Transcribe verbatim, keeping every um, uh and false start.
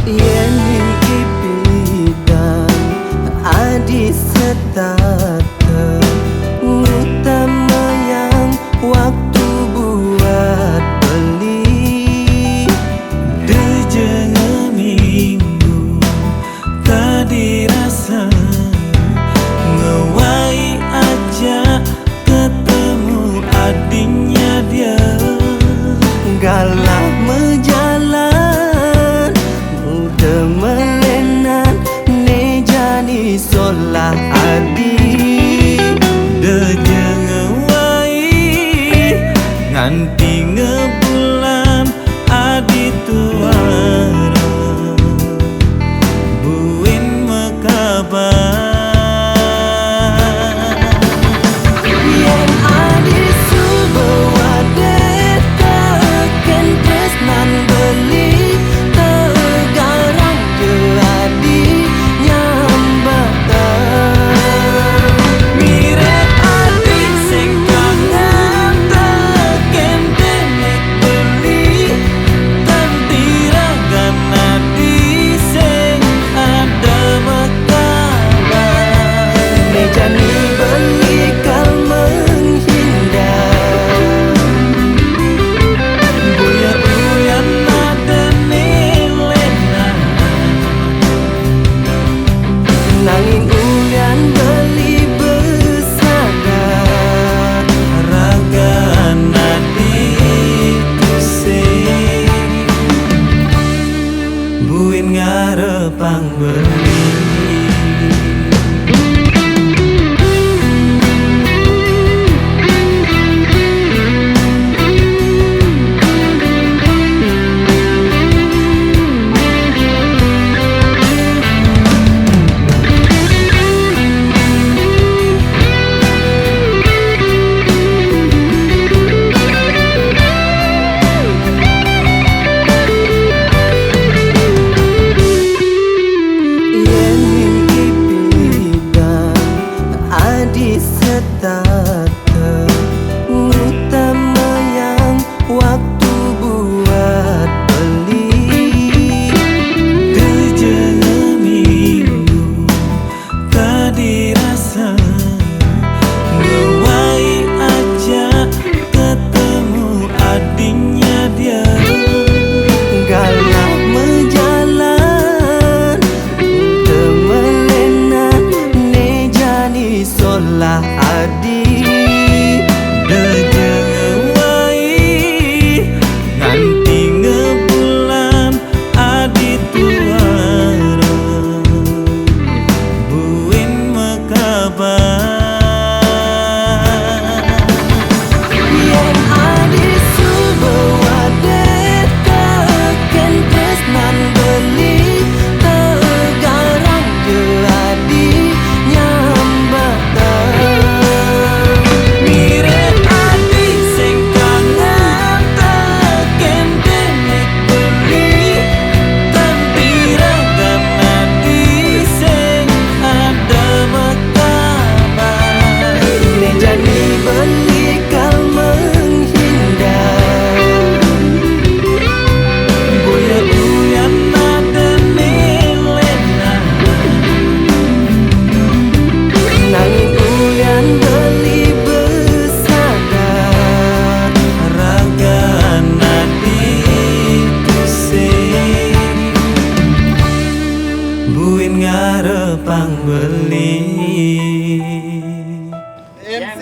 Yen ning ipidan adi setata, ngutamaang waktu buat beli. Dejenge minggu tadi rasa ngewai aja ketemu adingnya dia. Galah mejalan udah melenan, ne jani solah adi. Dejenge wai nganti ngebulan adi tuara buin mekabar. Yen adi suba wadeh teken tresnan beli, tegarang je adi nyambatan. Mirep adi sing kangen teken denek beli, tentira ganati sing ada mekabar. Mejani beli kal menghindar. Buya uyan ada nilena. Nanging ulian beli besada raga nadi tusing buin ngarepang beli. Yen mimpi pidan adi setata, ngutamayang waktu buat beli. Dejenge minggu tadi rasa ngewai aja ketemu adingnya dia. Galah mejalan udah melenan, ne jani solah adi. Dejenge wai nganti ngebulan adi tuara buin mekabar. Yen adi suba wadeh teken tresnan beli, tegarang je adi nyambatan. Mirip adi sing kangen teken denek beli, tentira ganati sing ada mekabar. Ne jani beli kal menghindar. Buya uyan ada nilena. Nanging ulian beli besada raga nadi tusing buin ngarepang beli. M C.